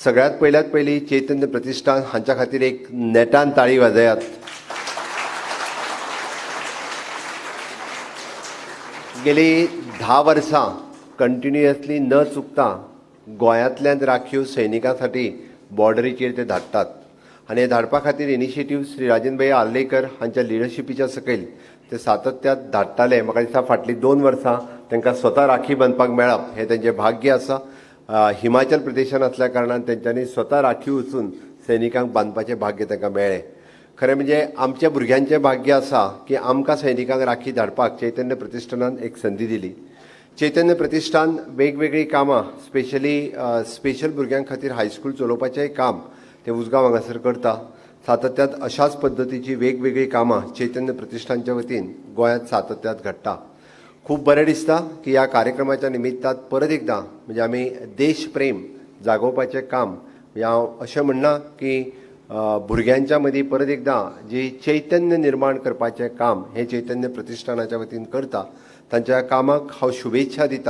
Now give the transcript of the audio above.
सगळ्यात पयल्यात पयली चैतन्य प्रतिश्ठान हांच्या खातीर एक नेटान ताळी वाजयात. गेली 10 वर्सां कंटिन्युअसली न चुकता गोंयांतल्यान राखीव सैनिकां साठी बॉर्डरीचेर ते धाडटात आनी हे धाडपा खातीर इनिशिएटीव श्री राजेंद्र भैया आर्लेकर हांच्या लिडरशिपीच्या सकयल ते सातत्यात धाडटाले. म्हाका दिसता फाटलीं 2 वर्सां तांकां स्वता राखी बांदपाक मेळप हें तेंचें भाग्य आसा. हिमाचल प्रदेशान आसल्या कारणान तेंच्यांनी स्वता राखी वचून सैनिकांक बांदपाचें भाग्य तांकां मेळ्ळें. खरें म्हणजे आमच्या भुरग्यांचें भाग्य आसा की आमकां सैनिकांक राखी धाडपाक चैतन्य प्रतिश्ठानान एक संदी दिली. चैतन्य प्रतिश्ठान वेगवेगळीं कामां स्पेशली स्पेशल भुरग्यां खातीर हायस्कूल चलोवपाचेंय काम ते उजगांव हांगासर करता. सातत्यात अशाच पद्दतीची वेगवेगळीं कामां चैतन्य प्रतिश्ठानच्या वतीन गोंयांत सातत्यात घडटा. खूब बरें दिसता की ह्या कार्यक्रमाच्या निमित्तान परत एकदां म्हणजे आमी देशप्रेम जागोवपाचें काम, म्हणजे हांव अशें म्हणना की भुरग्यांच्या मदीं परत एकदां जी चैतन्य निर्माण करपाचें काम हें चैतन्य प्रतिश्ठानाच्या वतीन करता, तांच्या कामाक हांव शुभेच्छा दिता.